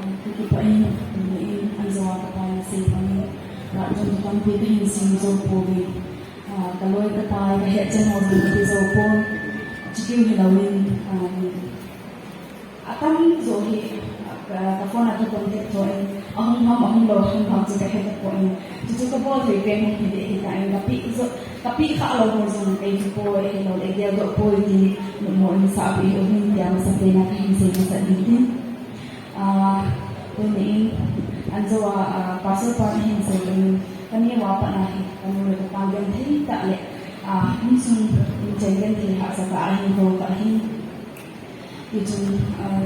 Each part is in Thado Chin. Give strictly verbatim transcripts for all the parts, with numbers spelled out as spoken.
Ka kipah in, tuni in, an jo a ka pai na sei pang in, la jong ka tampi ka hin sim jo poi. Ah, ka loi ka pai, ka het chen ho jong ka ti jo poi. Chikiu hi lo in, ah, a tam jo hi, ah, ka, ka phone a ka contact tho in, a hung ham, a hung lo, hung ham chu ka het poi. Chu chu ka bol thei pen hung hi de hi ta in, ka pi jo, ka pi kha lo ho jong ka i poi, hi lo le, dia jo poi ti, mo in sa pi ho hin tia masa pen a ka hin sei masa ding tin. Ah, tuni in, an jo a, ah, pastor pa hin sei in, ka ni wa pa na hi, ka nu le ka pa gen thei ta le, ah, hung sung in chen gen thei ha sa ta a hin ho ka hin. Ti chun, ah,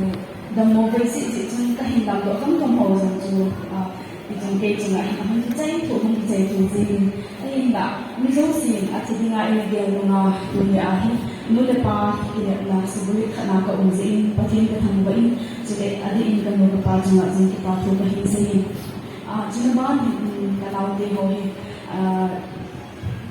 dam mo ve si, si chun ka hin lam do kam kam ho jong chu, ah, ti chun kei chun a hin hung chai thu, hung chai thu jing in, Ahinla, mi jousen, a thi dinga i gel nunga, tuni a hin, nu le pa, kinepna, suburit khat na ka um jeh in, Pathen ka thangvah in, chule, a dih in ka nu ka pa chunga jong kipa thu ka hin sei in. Ah, chuna ban hin, um, ka naote ho hi, ah,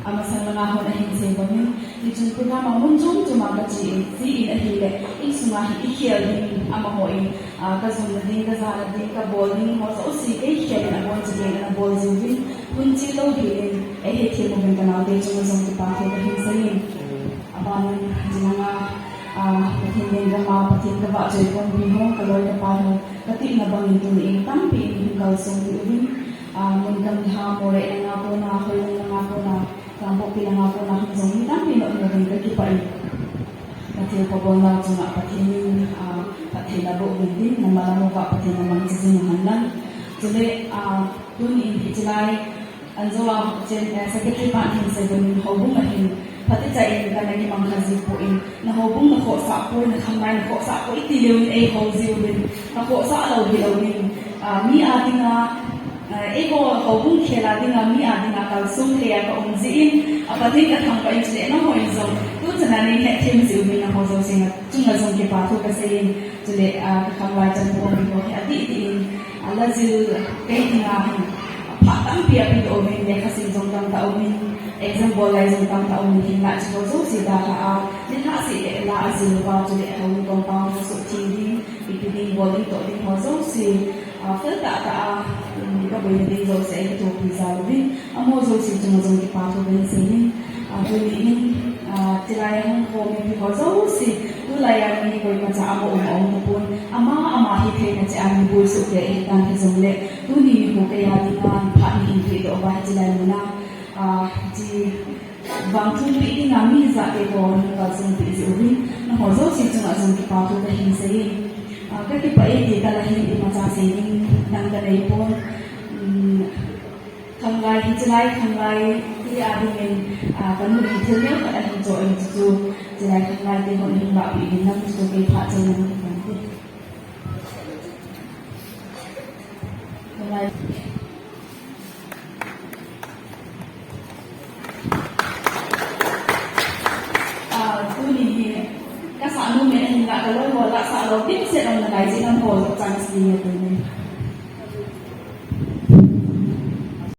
a masang langa hon a hin sei bang in, tichun program a mun chom chom a ka che in, che in ahile, insunga hi i khel ding, amaho in, ah, ka jumna ding, ka jana ding, ka bol ding, ho jouse, kei khel in a bol che ding, ana bol jiuvin, Hun chil lou hi in, ei hethem uvin ka naote chunga jong kipa thu ka hin sei in. Aban in, chinanga, ah, Pathen lenggam a, Pathen ka vahchoi ponpi ho, ka loi ka pai ho, ka tipna bang in tuni in tampi in hung kalsong peh uvin. Ah, mun kam ha, Moreh langa kona, Hoilang langa kona, Kangpokpi langa kona, hung jong mi tampi in um uvin ka kipah in. Ka thilpha bolnau chunga Pathen in, ah, phattheina boh uvin tin, na malam uva Pathen in mang chajing u hen lang. Chule, ah, tuni in hiche lai, An jo a chen, eh, secretary pa hin sei bang in houbung a hin, phatechan kana kimang kha jiu poi, na houbung na khohsah poi, na khanglai na khohsah poi ti leu in ei hou jiuvin, ka khohsah lou hilou in, ah, mi a dinga, eh, eiho houbung khel a dinga, mi a dinga kalsong thei a ka um jeh in, a Pathen ka thangvah in chule nangho in jong, tuchan a nei hetthem jiuvin nangho jouse chunga jong kipa thu ka sei in, Chule, ah, ka khanglai chanpu um ho hi adih dih in, ah, la jil kei dinga hin, ah, phat tampi apedoh uvin, lekha sim jong tamtah um in, exam bol lai jong tamtah um in, hinla hiche ho jouse dalha a, nilhah seh le la ajil uva, chule houin compound ho suhtheng ding, ipi ding bol ding toh ding ho jouse, ah, fel tah tah a, um, ka boina ding jouse, eitopi jal uvin, Amaho jouse chunga jong kipa thu kahin sei in, ah, tuni in, ah, chulai a hung khom mipi ho jouse, tulai a mi koimacha ama um aum tapon, ama, ama hitheina cheh a mi boi soh kei ahitan hijongle, tuni nikho keiya dinga phat nahin pedoh uva hiche lai muna, ah, hiche vangthum peh dinga mi hijat te ho nahin kalsong peh jeh uvin, nangho jouse chunga jong kipa thu kahin sei in, ah, ka kipah e ti kala hin imacha sei ding dang kanei pon, um, Khanglai, hiche lai khanglai te a dingin, ah, kanu in thil neo khat ahin choh in chuchu, hiche lai khanglai te hon hin vahpeh uvin lang chuchu kei phat chen lang hin vang te. Khanglai. Ah, tuni hi, kasah nom in ahinla, kaloi ho lah sah lou, dimset um nalai jeh in nangho chance ding e tuni.